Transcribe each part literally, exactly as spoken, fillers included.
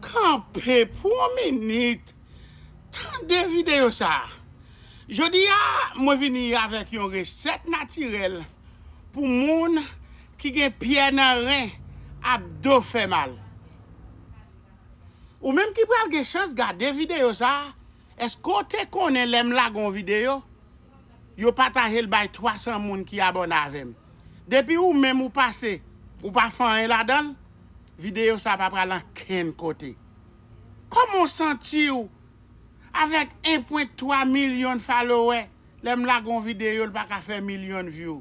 Kanpe pou yon minit. Tande videyo sa a. Jodi a, mwen vini avèk yon resèt natirèl pou moun ki gen pyè nan ren, ap do fè mal. Ou menm ki pral gen chans gade videyo sa a, èske w te konnen lè m lage yon videyo, yo pataje l bay twa san moun ki abòne avè m? Depi ou menm ou pase, ou pa fè anyen ladan l, videyo sa a pa pral ankenn kote. Kòman w santi w avèk en pwen twa milyon follower, lè m lage yon videyo, l pa ka fè milyon view?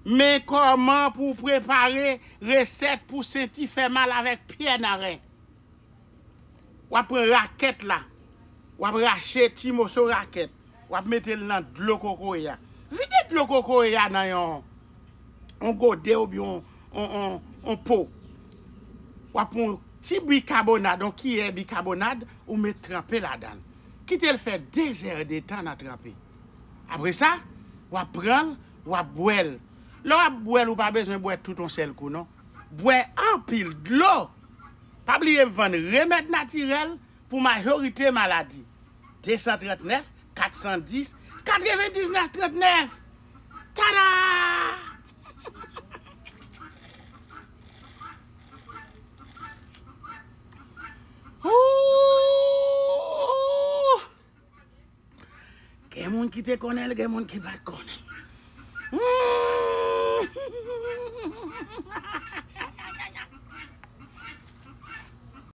Men kòman pou w prepare resèt pou senti fè mal avèk pyè nan ren. W ap pran rakèt la, w ap rache ti moso rakèt, w ap mete l nan dlo kokoye a. Vide dlo kokoye a nan yon, yon gode oubyen yon, yon, yon, yon po. W ap pran yon ti bikabonad, yon kiyè bikabonad, ou met tranpe ladan l. Kite l fè de zè de tan nan tranpe. Apre sa, w ap pran l, w ap bwè l. Lè w ap bwè l, ou pa bezwen bwè tout yon sèl kou, non. Bwè anpil dlo. Pa bliye m vann remèd natirèl pou majorite maladi. De san trant nèf, kat san dis, katrevendiznèf trant nèf. Tada! Ooh! Gen moun ki te konnen l, gen moun ki pa t konnen.